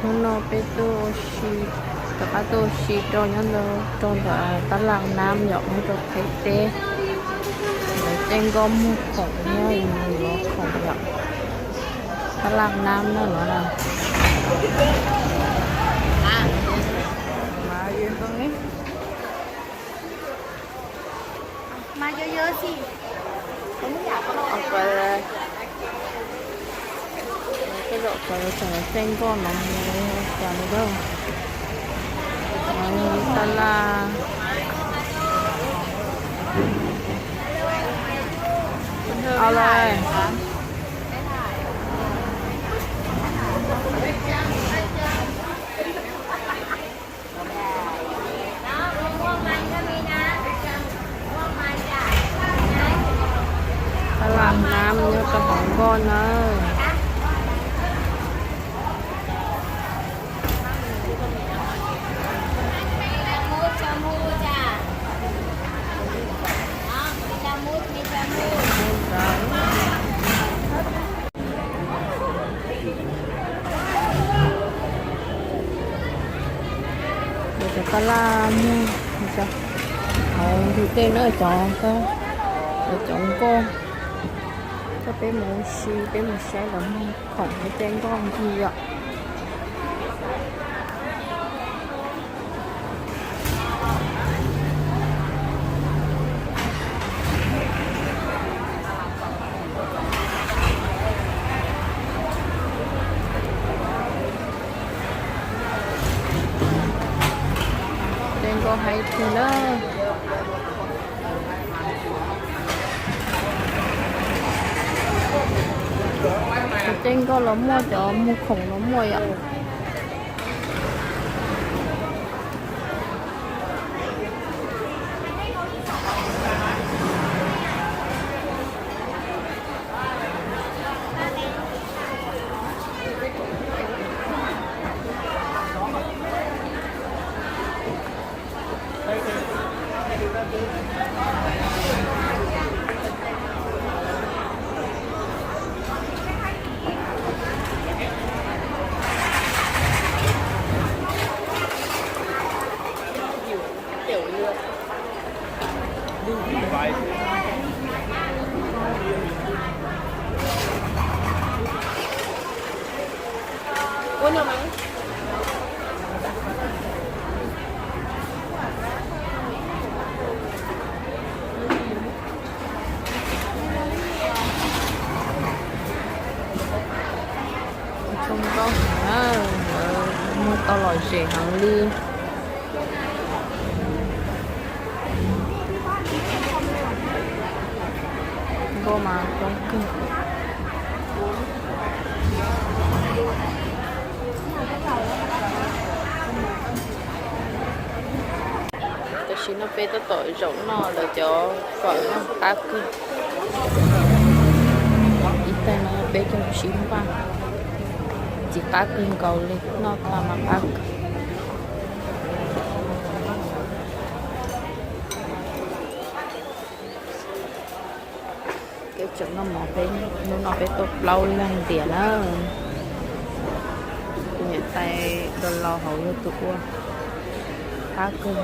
Hnub no peb tuaj ua si, rov qab tuaj ua si rau nyob ntawm, rau ntawm tab laj nab yom, nyob rau Thaib teb. Lawv tej nkoj muag khoom nyob, yuav khoom yom. Tab laj nab no no na. Tej zaum cov tseem tej nkoj no mus cas li lawm. Tab laj, tab laj nab nyob rau hauv nkoj na. Cov tab laj muag hauv ntug dej na, cov, cov nkoj. Coj peb mus ua si, peb mus saib lawv muag khoom ua tej nkoj ncig yom. Tej nkoj haib tiag na. Cov tej nkoj los muaj, cov muag khoom los muaj yom. Tsoo nkauj heev na, lawv muag tau lom zem heev li. Nkauj mas coob kawg. Tam sim no peb tab tom zaum noj lawv cov fawm no qab kawg. Ib tais no peb caug tsib npaj, txiv qab kawg nkaus li, noj tas mas qab kawg. Kev tseem noj mov peb, hnub no peb tuaj plaub leeg ntiag na. Tus niam tais laus laus hauv yog tus ua qab kawg.